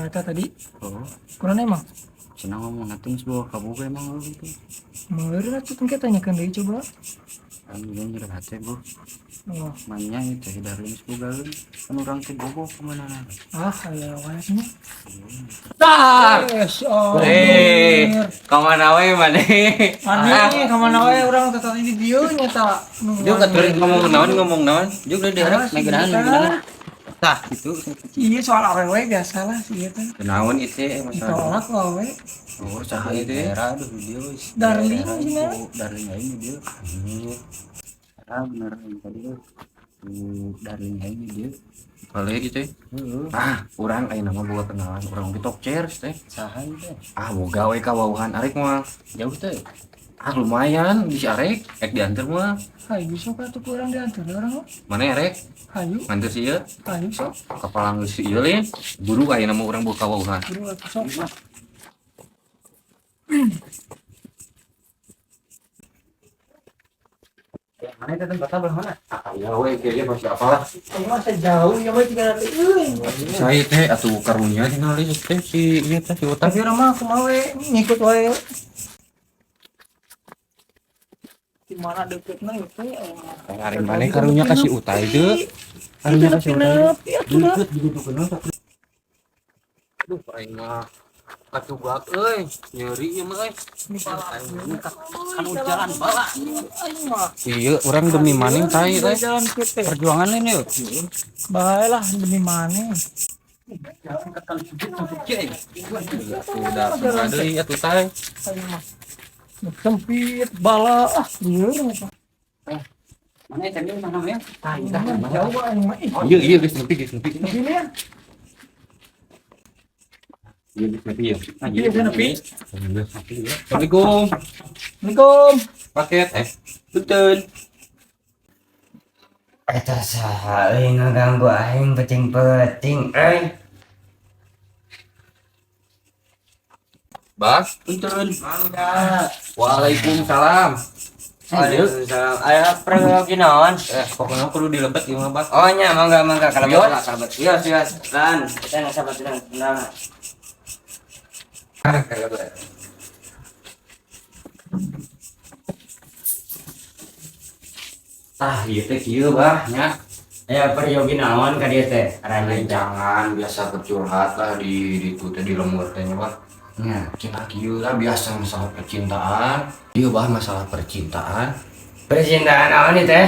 Nu eta tadi. Oh, Kurang emang. Cenah ngomong nanti geus bawa kaboga emang lu gitu. Meureun atuh tengke tanyakeun deui coba. Kan dia nyeri hati, Bu. Oh, Manya itu si Darling geus bogaeun. Kan urang teh bogoh kumaha. Ah, aya wae nya. Tah. Yes, oh. Eh, kamana we maneh? Aneh, kamana wae urang teh tadi di dieu nya ta. Juk atuh ngomong naon ngomong naon. Juk udah diharap Ah, naik genahan naik genahan. Tah, gitu. Iya soal awewe biasalah sih ieu teh. Naon itu masalah. Ditolak ku awewe. Oh, saha ieu teh? Daerah aduh dia wis. Darling Daerah cenah. itu, Darling aing dia. Era bener yang tadi tuh. Ku Darling aing dia. Balik gitu. Heeh. Ah, urang ayeuna mah boga kenalan urang di top chairs teh. Saha ieu teh? Ah, boga we ka wawuhan arek moal. Jauh teh. Ah, lumayan bisa arek, ek diantar moal. Hayu sok atuh ku urang diantar urang mah. Mana arek? Hayu, Nganter sih ieu. Hayu sok. Kapalang geus ieu lain. Buru ayeuna mah urang boga wawuhan. Buru atuh sok. Mana itu tempatnya belah mana? Ah, ya we kayaknya pasti apalah. Aing mah jauh ya mah tiga ratus euy. Saya teh atuh karunya tinggal teh si ieu teh si otak. Tapi urang mah kumaha we ngikut wae. Di mana deketna itu ya aing mah. Ari maneh karunya ka si Utai teu. Karunya ka si Utai. Nepi atuh dah. Deket gitu kenal. Aduh, aing mah katubak euy, nyeri ieu mah euy. Kan jalan bala. Aing mah. Iya, urang demi maning tai euy. Jalan kieu teh. Perjuangan ini yuk. Bae lah demi maneh. Udah deui atuh tai. Aing mah. Sempit bala ah lieur mah. Mana tadi mana ya? Aing mah jauh aing mah. Ih, Iya, iya geus nepi geus nepi. ini ya. Iya geus nepi ya. Iya, geus nepi. Assalamualaikum. Assalamualaikum. Paket punten. Eta saha euy ngaganggu aing peuting-peuting euy. Bas, punten. Waalaikumsalam. Waalaikumsalam. Aya perlu naon? Pokoknya kudu dilebet ieu mah, Bas. Oh nya mangga mangga kalebet Yos. lah kalebet. Yos yos. Lan, kita nggak tenang tenang. Tah, ieu teh kieu, Bah, nya. Aya peryogi naon ka dieu teh? Aranjeun teh. Jangan biasa bercurhat lah di itu teh di lemur teh nya, Bah. Nya. Cinta kieu lah biasa masalah percintaan. Iya, Bah, masalah percintaan. Percintaan naon ieu teh?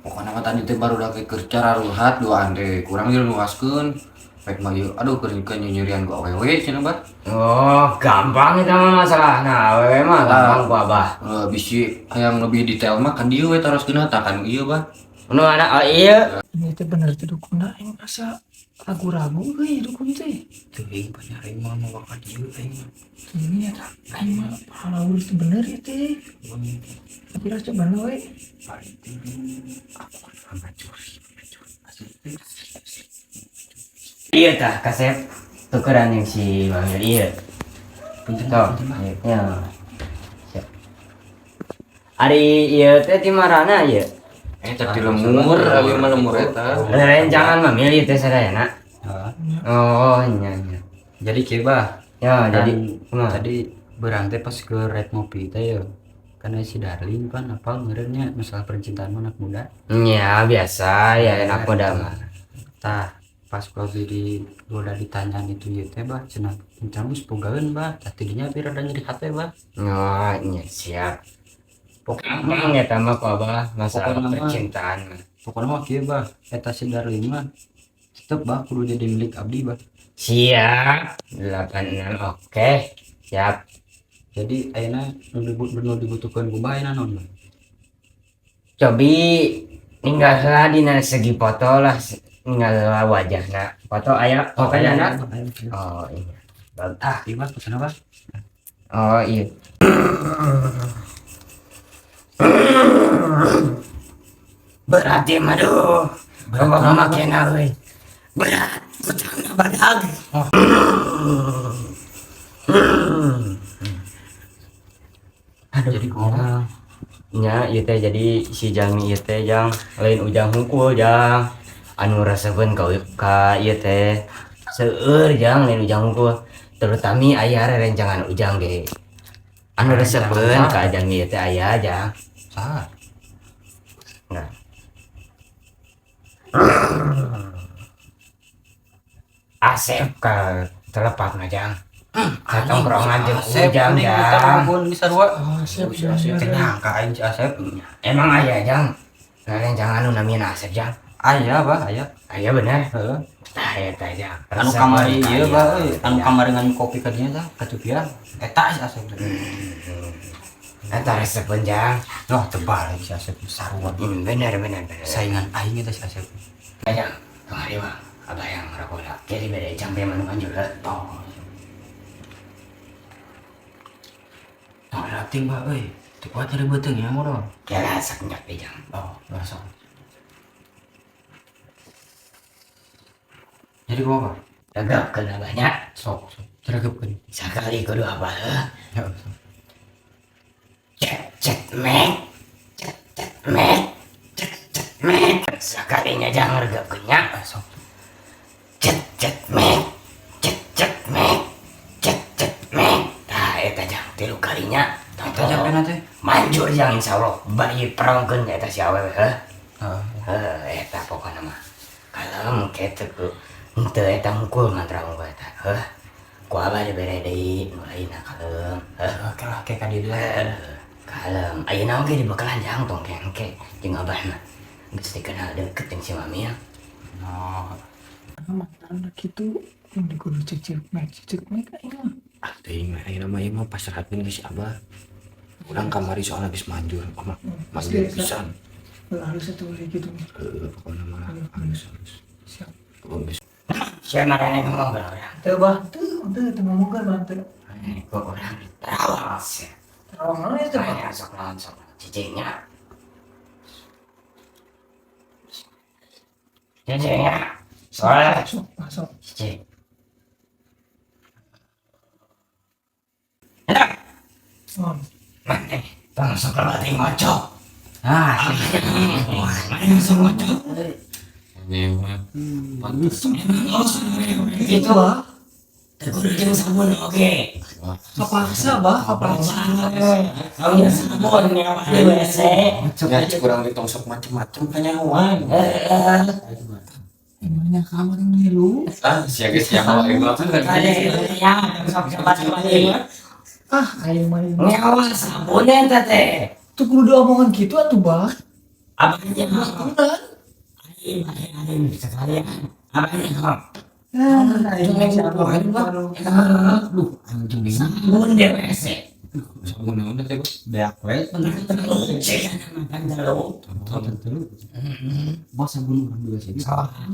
Pokoknya mah tadi teh baru dah keur cararuhat duaan teh kurang ieu nuaskeun. Rek mah ieu aduh keur nyerian ku awewe cenah, Bah. Oh, gampang itu mah masalah. Nah, awewe mah gampang ku abah. Eh, bisi hayang lebih detail mah kan dieu we taroskeun tah kan ieu, Bah. Nu anak oh iya. Ini teh bener teh dukun aing asa ragu-ragu euy dukun teh. Teuing panyari mah mau ka dieu aing. Ini ya aing mah pahlawan itu bener ya teh. Tapi lah coba we. Iya tah kasep tukeran yang si Mamil iya. Punten Tuh, punten, Bah. ya. Siap. Ari ieu teh ti marana ieu? Eh, tadi lemur, abi mah lemur eta. Rencangan Mamil ieu teh sadayana. Heeh. Oh, nya nya. Jadi kieu bah. Ya, Kan jadi kumaha? Tadi berang teh pas ke rek ngopi teh ya. Kan aya si Darling pan apal meureunnya masalah percintaan mah anak muda. Ya, biasa ya anak muda mah. Tah, pas kalau di udah ditanyaan itu ieu teh bah cenah encan geus bogaeun bah. Tah tidinya abi rada nyeri hate bah. Oh, nya siap. Pokoknya eta mah ku abah masalah Pokokna mah. percintaan mah. Pokoknya mah kieu bah, eta si Darling mah tetep bah kudu jadi milik abdi bah. Siap. 86 oke. Siap. Jadi ayeuna nu dibutuhkeun ku bah ayeuna naon bah? Cobi ninggal heula dina segi foto lah, ninggal heula wajahna. Foto aya, foto aya na? Oh iya. Ah, ieu bah pesan bah. Oh iya. Berat ya mah duh. Bapak makena euy. Berat. Betangna badag. Aduh, jadi kumaha? Nya ieu teh jadi si jalmi ieu teh jang lain ujang hungkul jang anu resepeun ka ieu teh. Seueur jang lain ujang unggul. Terutami aya rerencangan ujang ge. Anu resepeun ka ajang ieu teh aya jang. Saha? Nah. Asep ka telepak na jang. Katongkrongan jeung ujang jang. Pun bisa dua. Oh, siap, Si Asep teh bener. nyangka aing si Asep. Emang aya jang. Rerencangan anu namina Asep jang. Aya bah, aya. Aya bener. Heeh. Tah eta jang. Anu kamari ieu bah euy, anu kamari ngan kopi ka dinya tah, ka Cupian. Eta si Asep teh. Eta resepeun jang. Loh, tebal si Asep sarua. Bener bener bener. Saingan aing eta si Asep. Jang, kamari mah abah yang ngerokok lah. Jadi beda jang pe manu manjur lah. Oh. Tong rating bah euy. Teu kuat nyeri beuteung ya modal. Kira sakenyak deh jang. Oh, rasa. Jadi gua apa? Tegap kena banyak. Sok, sok. Teregepkeun. Sekali kudu apa heuh? Ya, sok. Cet cet mek. Cet cet mek. Cet cet mek. Sekalinya jangan regapkeun nya. Ah, sok. Cet cet mek. Cet cet mek. Cet cet mek. Tah eta jang tilu kalinya. Eta jang pena teh. Manjur jang insyaallah bari perangkeun eta si awewe heuh. Heeh. Heuh eta pokona mah. Kalem kitu ku henteu eta mukul mantra unggul eta. Heuh. Ku abah dibere deui nu lainna kalem. Heuh. Oke lah, kayak ka dieu lah. Kalem. Ayeuna oge dibekalan jang tong engke jeung abah mah. Geus dikenal deket jeung si mami ya. Nah, Mantan kitu mun kudu cek mek cek mek aing mah. ah teuing mah ayeuna mah ieu mah pasrahkeun ka si Abah. Urang kamari soalnya geus manjur, mah manjur Pasti, pisan. Halus atuh we kitu mah. Heeh, pokona mah halus halus. Siap. Oh, geus. Sia marane ngomong ka urang. Teu bah, teu teu teu ngomongkeun bah teu. Ku urang terawang sia. Terawang naon eta bah? Aya sok naon sok cicingnya. Cicingnya. Soalnya Sok, bah sok. cicing. Oh, Maneh tong sok leutik ngocok. Ah, Maneh sok ngocok. Gitu bah. Teu kudu jeung sabun oge. Kapaksa bah, kapaksa. Tong jeung sabun nyawa di WC. ya kurang ditong sok macem-macem kanyahoan. Heeh. Emangnya kamar ngilu? Ah, sia geus nyaho aing mah. Ya, sok coba-coba deui. Ah, aing mah ieu. Nyawa sabun eta teh. Tuh kudu diomongan kitu atuh bah. Abahnya Bener. aing aing sekalian. Abahnya Ah, aing mah siapa Aduh, anjing deui. sabun di WC. Sabun naon teh, Bos? Beak we. Teluk sih makan teluk. Tentu. Bos sabun urang juga sih.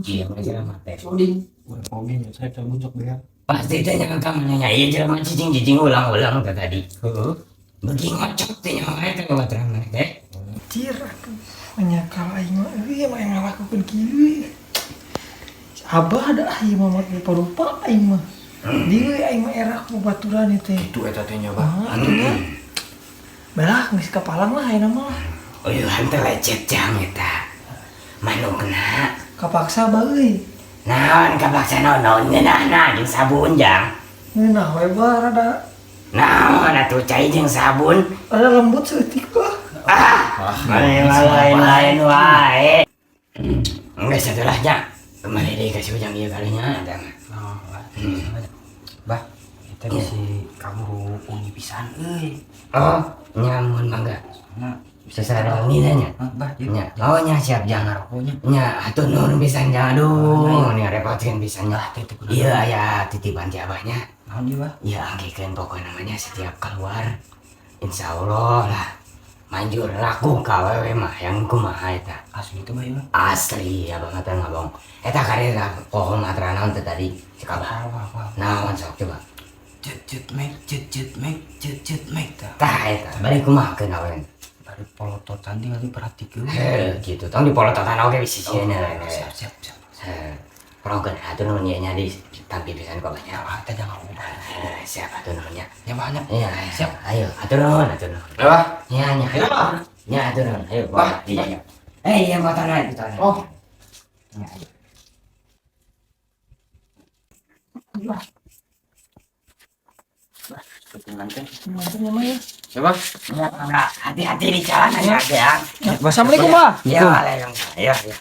Iya, jelema teh. Urang oge nya saya sabun sok beak. Pasti teh nyangka manehnya ieu jelema cicing-cicing ulang-ulang teh tadi. Heeh. Beuki ngocok teh nyawa teh babaturan maneh teh. Anjir, aku menyakal aing mah euy mah yang ngalakukeun kieu. Si Abah da ieu mah rupa-rupa aing mah. Di we aing mah era babaturan ieu teh. Itu eta teh nya, Bah. Ah, atuh nya. Belah geus kapalang lah ayeuna mah lah. Uyuhan teh lecet jang eta. Manukna. Kapaksa bah euy. Naon kapaksa naon naon ngeunahna jeung sabun jang. Ngeunah we bah rada Naon atuh cai jeung sabun. rada lembut saeutik bah. Ah, lain lain wae. Enggak satulah nya. Kembali deui ka si Ujang ieu kalinya eta mah. Nah, Bah, eta bisi kaburu ungi pisan euy. Oh, nya mun mangga. Nah, Bisa sareng nya. Hah, Bah, ieu. Nya, oh nya siap jang. Ngarokoknya. Nya, atuh nuhun pisan jang aduh, nih repotkeun pisan nya. Ah, teh teh kudu. Iya aya titipan ti abahnya. Naon ieu, Bah? Iya angkekeun pokok namanya setiap keluar. Insya Allah lah. Manjur laku ka awewe mah yang kumaha eta. Asli teh Bah ieu. Asli abah mah teh ngabong. Eta karir poho matra naon teh tadi cek abah. Wah, wah. Naon sok coba. Cet cet mek, cet cet mek, cet cet mek tah. Tah eta bari kumaha keun awewe. Bari polototan tinggal diperhatikeun. Heh gitu tong dipolototan oge bisi sieun. Siap, siap, siap. Heh. Prongkeun atuh nuhun ieu nya di tampi pisan ku abahnya. Ah, teh jangan ubah. Heh, siap atuh nuhun nya. Ya banyak. Iya, Siap. Ayo, atur nuhun, atur nuhun. Bah. Nya, nya. Ayo, Bah. Nya, atur nuhun. Ayo, Bah. bawa. Iya. Eh, iya motorna, motorna. Oh. Nya, ayo. Lah, Ketinggalan teh. mantapnya mah ya. Ya, Bah. Ya, hati-hati di jalan ya, ya. Assalamualaikum, Bah. Ya, waalaikumsalam. Ya, ya.